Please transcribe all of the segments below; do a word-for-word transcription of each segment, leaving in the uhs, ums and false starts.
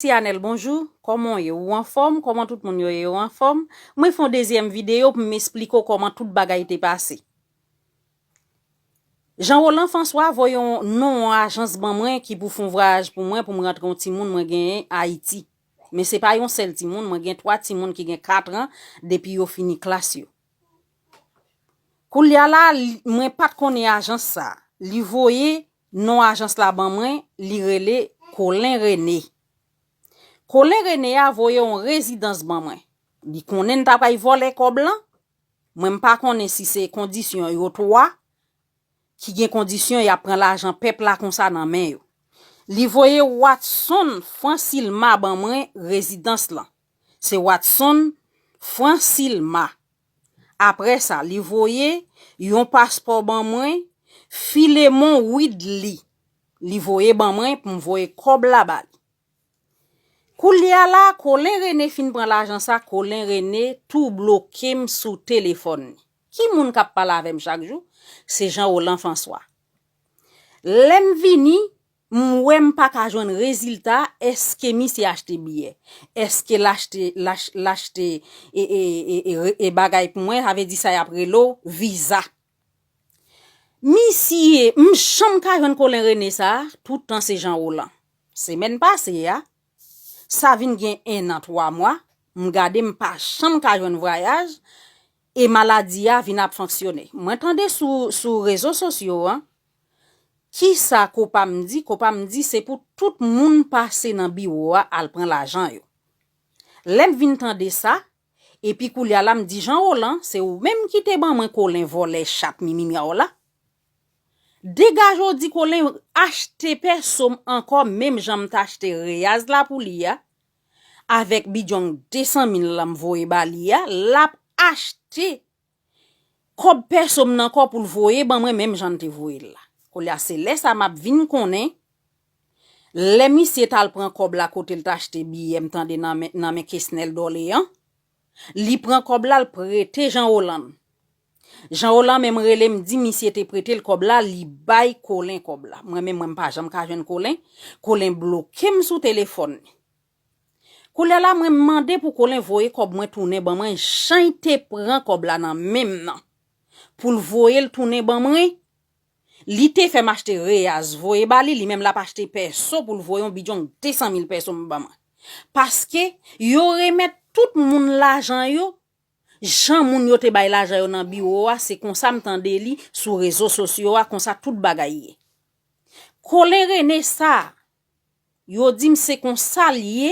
Ti Anèl, bonjou. Kòman w ye? Ou anfòm? Kòman tout moun yo ye? Yo anfòm? Mwen fè yon dezyèm videyo pou m esplike w kòman tout bagay te pase. Jean Roland François voye yon non yon ajans ban mwen ki pou fè yon vwayaj pou mwen pou m rantre yon timoun mwen genyen Ayiti. Men se pa yon sèl timoun, mwen gen twa timoun ki gen kat an depi yo fini klas yo. Koulye a la, li- mwen pa t konnen ajans sa. Li voye non ajans la ban mwen, li rele Colin René. Colin René a voye yon rezidans ban mwen. Li konnen n ta pral vòlè kòb lan. Mwen m pa konnen si se kondisyon yo twa ki gen kondisyon y ap pran lajan pèp la konsa nan men yo. Li voye Watson Francilma ban mwen rezidans lan. Se Watson Francilma. Apre sa, li voye yon paspò ban mwen, Filemon Widly. Li voye ban mwen pou m voye kòb la ba li. Koulye a la, Colin René fin pran lajan sa, Colin René tou bloke m sou telefòn li. Ki moun k ap pale avè m chak jou? Se Jean Roland François. Lè m vini, m wè m pa ka jwenn rezilta, èske misye achte biyè? Èske l achte, l ach- l achte e, e, e, e, e bagay pou mwen, sa vle di sa y ap rele w viza. Misye, m janm ka jwenn Colin René sa, tout tan se Jean Roland. Semèn pase a, sa vin gen en an twa mwa, m gade m pa janm ka jwenn vwayaj, e maladi a vin ap fonksyone. Mwen tande sou, sou rezo sosyo an, kisa Kopa m di? Kopa m di se pou tout moun pase nan biwo a al pran lajan yo. Lè m vin tande sa, epi koulye a la m di Jean Roland, se ou menm ki te ban mwen Colin vòlè chat mimimya w la. Degaje w di Colin achte pèso m ankò menm jan m t achte reyaz la pou li a, avèk bidjong de san mil la m voye ba li a, l ap achte kòb pèso m nan kò pou l voye ban mwen menm jan l te voye l la. Koulye a se lè sa m ap vin konnen, lè misye t al pran kòb la kote l t achte biyè m tande nan men, nan men Kesnel Dorlean, li pran kòb la l prete Jean Roland. Jean Roland menm rele m di misye te prete l kòb la, li bay Colin kòb la. Mwen menm mwen m pa janm ka jwenn Colin, Colin bloke m sou telefòn li. Koulye a la mwen mande pou Colin voye kòb mwen tounen ban mwen jan l te pran kòb la nan men m nan. Pou l voye l tounen ban mwen, li te fè m achte reyaz voye ba li, li menm l ap achte pèso pou l voye yon bidjong de san mil pèso m ban mwen. Paske yo remèt tout moun lajan yo, jan moun yo te bay lajan yo nan biwo a, se konsa m tande li sou rezo sosyo a, konsa tout bagay ye. Colin René sa, yo di m se konsa l ye,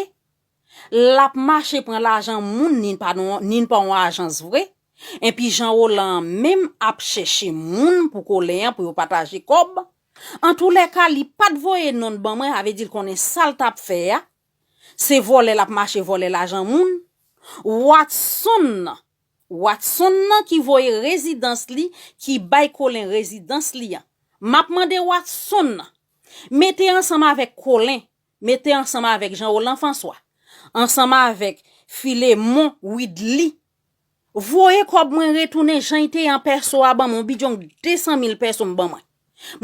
l ap mache pran lajan moun, ni pa non, ni pa yon ajans vre, enpi Jean Roland menm ap chèche moun pou Colin an pou yo pataje kòb. Antoulèka, li pa t voye non l ban mwen, sa vle di l konnen sa l t ap fè a. Se vòlè l ap mache vòlè lajan moun. Watson nan, Watson nan ki voye rezidans li, ki bay Colin rezidans li an. M ap mande Watson nan, mete ansanm avèk Colin, mete ansanm avèk Jean Roland François, ansanm avèk Filemon Widly, voye kòb mwen retounen jan l te ye an pèso a ban mwen, yon bidjong de san mil pèso m ban mwen.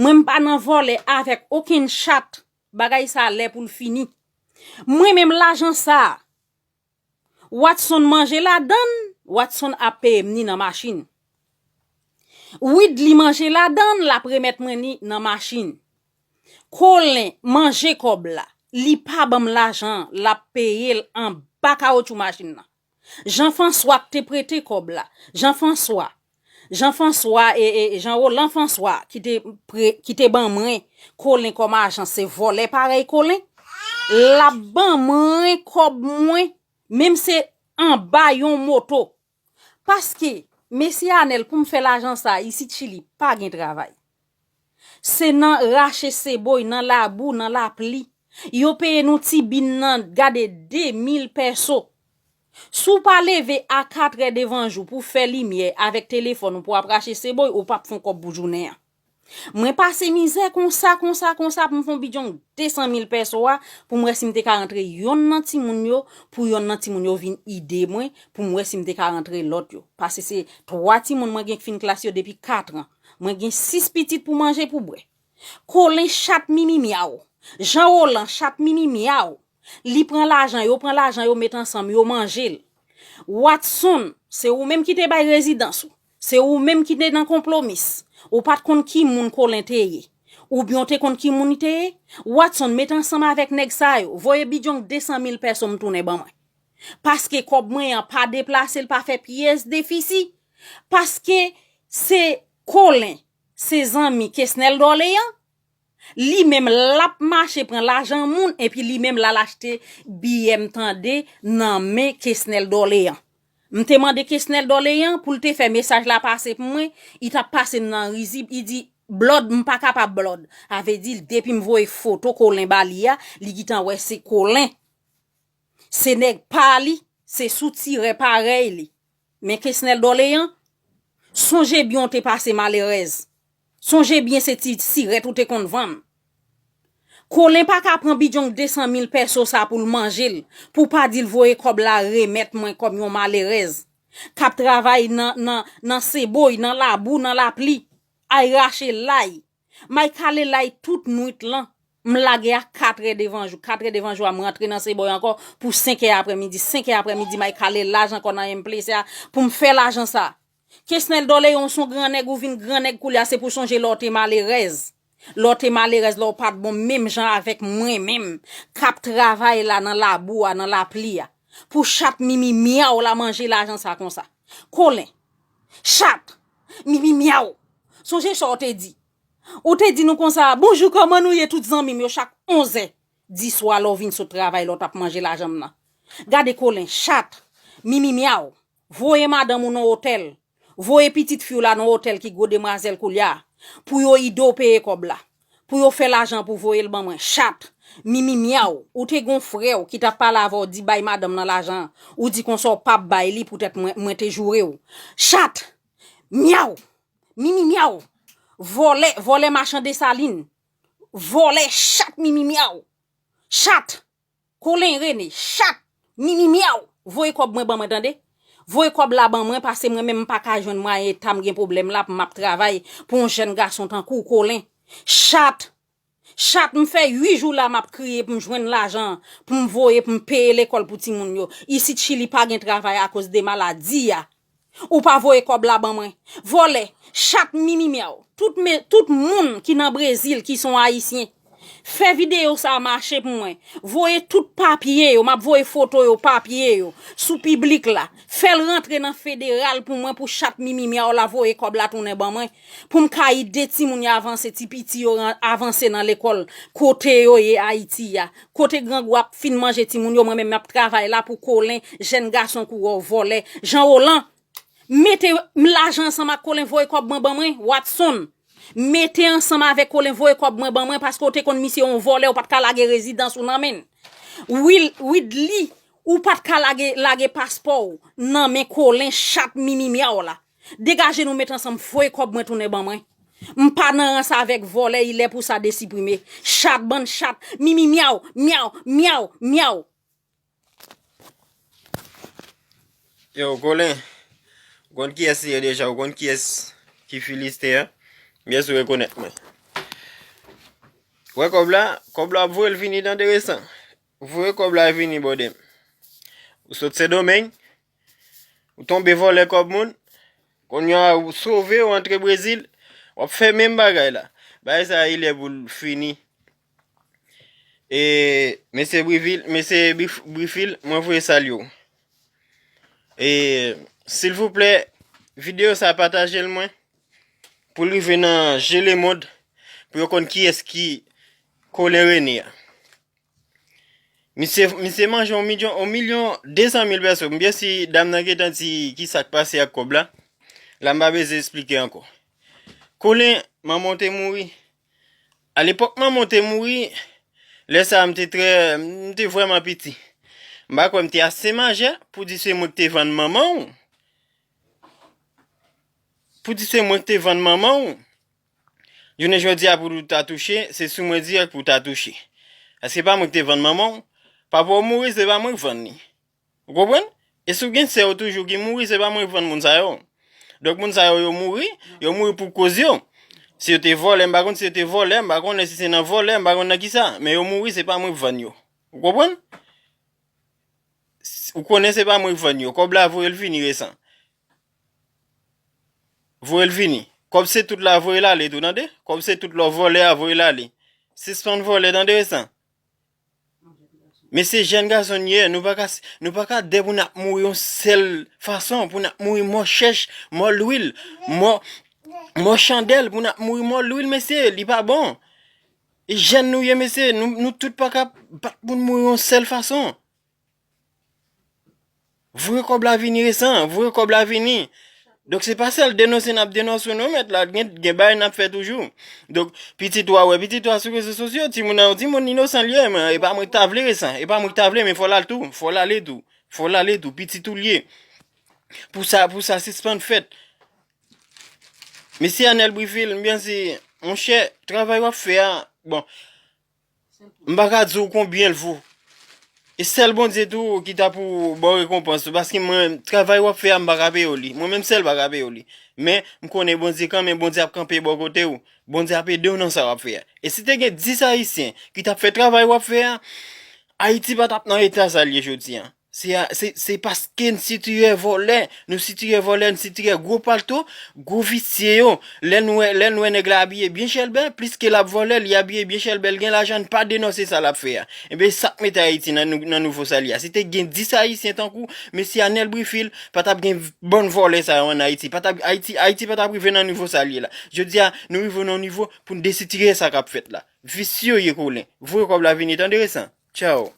Mwen m pa nan vòlè avèk okenn chat, bagay sa lè pou l fini. Mwen menm lajan sa, Watson manje ladan l, Watson ap peye m ni nan machin. Widly manje ladan l, l ap remèt mwen ni nan machin. Colin manje kòb la, li pa ban m lajan, l ap peye l anba kawotchou machin nan. Jean François k te prete kòb la, Jean François, Jean François e, e Jean Roland François ki te, pre, ki te ban mwen Colin kòm ajan, se vòlè parèy Colin. L ap ban mwen kòb mwen, menm se anba yon moto. Paske, mesye Anèl, pou m fè lajan sa, isit Chili, pa gen travay. Se nan rache seboy, nan labou, nan lapli. Yo peye nou ti bin nan, gade, de mil pèso. Si w pa leve a katrè devan jou pou w fè limyè avèk telefòn ou pou w ap rache seboy, ou p ap fè yon kòb pou jounen an. Mwen pase mizè konsa, konsa, konsa pou m fè yon bidjong de san mil pèso a, pou m wè si m te ka rantre yonn nan timoun yo, pou yonn nan timoun yo vin ede mwen, pou m wè si m te ka rantre lòt yo. Paske se twa timoun mwen gen k fin klas yo depi kat an. Mwen gen sis pitit pou manje, pou bwè. Colin chat mimi myaw. Jean Roland chat mimi myaw. Li pran lajan, yo pran lajan, yo met ansanm, yo manje l. Watson, se ou menm ki te bay rezidans ou. Se ou menm ki te nan konplomis. Ou pa t konn ki moun Kolen te ye. Oubyen w te konn ki moun li te ye? Watson, met ansanm avèk nèg sa yo. Voye bidjong de san mil pèso m tounen ban mwen. Paske kòb mwen an pa deplase, l pa fè pyès defisi. Paske se Kolen, se zanmi Kesnel Dorlean. Li menm l ap mache pran lajan moun, epi li menm l al achte biyè m tande nan men Kesnel Dorlean. M te mande Kesnel Dorlean pou l te fè mesaj la pase pou mwen, li t ap pase m nan rizib, li di, Blòd, m pa kapab Blòd. A vle di, depi m voye foto Kolen ba li a, li gentan wè se Kolen. Se nèg pa li, se soutirè parèy li. Men Kesnel Dorlean, sonje byen w te pase malerèz. Sonje byen se ti sirèt ou te konn vann. Kolen pa ka pran bidjong de san mil pèso sa pou l manje l, pou pa di l voye kòb la remèt mwen kòm yon malerèz k ap travay nan, nan, nan seboy, nan labou, nan lapli, ay rache lay. M ay kale lay tout nwit lan. M lage a katrè devan jou. Katrè devan jou a, m rantre nan seboy ankò pou senkè aprèmidi. Senkè aprèmidi, m ay kale laj ankò nan M P C a pou m fè lajan sa. Kesnel Dorlean, w se yon gran nèg, ou vin gran nèg koulye a, se pou sonje lè w te malerèz. Lè w te malerèz, lè w pa t bon, menm jan avèk mwen menm, k ap travay la nan labou a, nan lapli a. Pou chat mimi myaw la manje lajan sa konsa. Kolen, chat mimi myaw. Sonje sa w te di. Ou te di nou konsa, bonjou, kòman nou ye tout zanmi m yo chak onzè di swa lè w vin sot travay, lè w t ap manje lajan m nan. Gade Kolen, chat, mimi myaw, voye madanm ou nan otèl, voye pitit fi w la nan otèl ki gwo demwazèl koulye a, pou yo ede w peye kòb la, pou yo fè lajan pou voye l ban mwen, chat, mimi myaw, ou te gon frè w ki t ap pale avè w, di bay madanm nan lajan an, ou di konsa w p ap bay li poutèt mwen, mwen te joure w. Chat, myaw, mimi myaw, vòlè, vòlè machan Desalin, vòlè chat mimi myaw, chat, Kolen Rene, chat, mimi myaw, voye kòb mwen ban mwen tande. Voye kòb la ban mwen, paske mwen menm m pa ka jwenn mwayen eta m gen pwoblèm la, m ap travay pou yon jèn gason tankou w, Kolen. Chat, chat, m fè uit jou la m ap kriye pou m jwenn lajan, pou m voye, pou m peye lekòl pou timoun yo. Isit Chili pa gen travay akoz de maladi a. Ou pa voye kòb la ban mwen. Vòlè, chat mimi myaw. Tout, men, tout moun ki nan Brezil ki se yon Ayisyen, fè videyo sa a mache pou mwen. Voye tout papye yo, m ap voye foto yo, papye yo, sou piblik la. Fè l rantre nan federal pou mwen, pou chat mimi myaw la voye kòb la tounen ban mwen. Pou m ka ede timoun yo avanse, ti piti yo ran-, avanse nan lekòl, kote yo ye Ayiti a. Kote grangou ap fin manje timoun yo, mwen menm m ap travay la pou Kolen, jèn gason kourè w, vòlè. Jan Olan, mete m lajan ansanm ak Kolen, voye kòb mwen ban mwen, Watson. Mete ansanm avèk Kolen, voye kòb mwen ban mwen, paske w te konn misye yon vòlè, ou pa t ka lage rezidans ou nan men l. Wil-, Widli, ou pa t ka lage, lage paspò w nan men Kolen, chat mimi myaw la. Degaje nou met ansanm, voye kòb mwen tounen ban mwen. M pa nan rans avèk vòlè, il est pour ça de supprimer. Chat, bann chat, mimi myaw, myaw, myaw, myaw. Yo, Kolen, ou konn kiyès li ye deja, ou konn kiyès ki Filisten an? Byen si w rekonèt mwen. Wè kòb la, kòb la ap voye l vini tande resan. Voye kòb la vini bòdè m. Ou sot Sendomeng, ou tonbe vòlè kòb moun, kounye a ou sove, ou antre Brezil, w ap fè menm bagay la. Bagay sa a, il est pou l fini. E, mesye Brivil, mesye Brif-, Brifil, mwen voye salye w. E, silvouplè, videyo sa a pataje l mwen, pou l rive nan je lemond, pou yo konn kiyès ki Kolen Rene a. Misye, misye manje yon milyon, yon milyon de san mil pèso. M byen si dam nan gentan di kisa k pase ak kòb la. La m pa bezwen esplike ankò. Kolen, manman w te mouri. Alepòk manman w te mouri, lè sa a m te trè, m te vrèman piti. M pa kwè m te ase majè pou di se mwen k te vann manman w. Pou di se mwen k te vann manman w. Jounen jodi a pou w ta touche, se sou mwen dirèk pou w ta touche. Paske pa mwen k te vann manman w. Papa w mouri, se pa mwen k vann li. Ou konprann? E si w gen sè w toujou ki mouri, se pa mwen k vann moun sa yo. Donk moun sa yo, yo mouri, yo mouri pou koz yo. Si yo te vòlè, m pa konn si yo te vòlè, m pa konnen si se nan vòlè, m pa konn nan kisa, men yo mouri, se pa mwen k vann yo. Ou konprann? Ou konnen se pa mwen k vann yo. Kòb la voye l vini resan. Voye l vini. Kòb se tout la voye l ale tou, tande? Kòb se tout lò vòlè a voye l ale. Sispann vòlè, tande resan. Mesye, jèn gason n ye, nou pa ka, nou pa ka dè pou n ap mouri yon sèl fason, pou n ap mouri mò chèch, mò lwil, mò, mò chandèl, pou n ap mouri mò lwil, mesye, li pa bon. E jèn nou ye, mesye, nou, nou tout pa ka bat pou n mouri yon sèl fason. Voye kòb la vini resan, voye kòb la vini. Donk se pa sèl denonse n ap denonse w non mèt la, gen, gen bagay n ap fè toujou. Donk pitit ou a, wè pitit ou a sou rezo sosyo, timoun nan yon timoun inosan l ye, men e pa mwen k ta vle resan, e pa mwen k ta vle, men fò l al tou, fò l ale tou, fò l ale tou, pitit ou l ye. Pou sa, pou sa sispann fèt. Mesye Anèl Brifil, m panse, monchè, travay w ap fè a, bon, m pa ka di w konbyen l vo. E sèl Bondye tou ki ta pou ba w rekonpans ou, paske mwen, travay w ap fè a, m pa ka peye w li. Mwen menm sèl pa ka peye w li. Men, m konnen Bondye kanmenm, Bondye ap kanpe bò kote w. Bondye ap ede w nan sa w ap fè a. E si te gen dis Ayisyen ki t ap fè travay w ap fè a, Ayiti pa t ap nan eta sa l ye jodi a. Se, a- se, se paske n sitire vòlè, nou sitire vòlè, n sitire gwo palto, gwo visye yo. Lè n wè, lè n wè nèg la abiye byen chèlbè, pliske l ap vòlè, li abiye byen chèlbè, l gen lajan, n pa denonse sa l ap fè a. Ebyen, sa k mete Ayiti nan, nou- nan nivo sa l ye a. Si te gen dis Ayisyen tankou mesye Anèl Brifil, pa t ap gen bann vòlè sa yo ann Ayiti. Pa t ap, Ayiti, Ayiti pa t ap rive nan nivo sa l ye la. Jodi a, nou rive nan nivo pou n desitire sa k ap fèt la. Visye yo ye kolen. Voye kòb la vini, tande resan. Tchaw.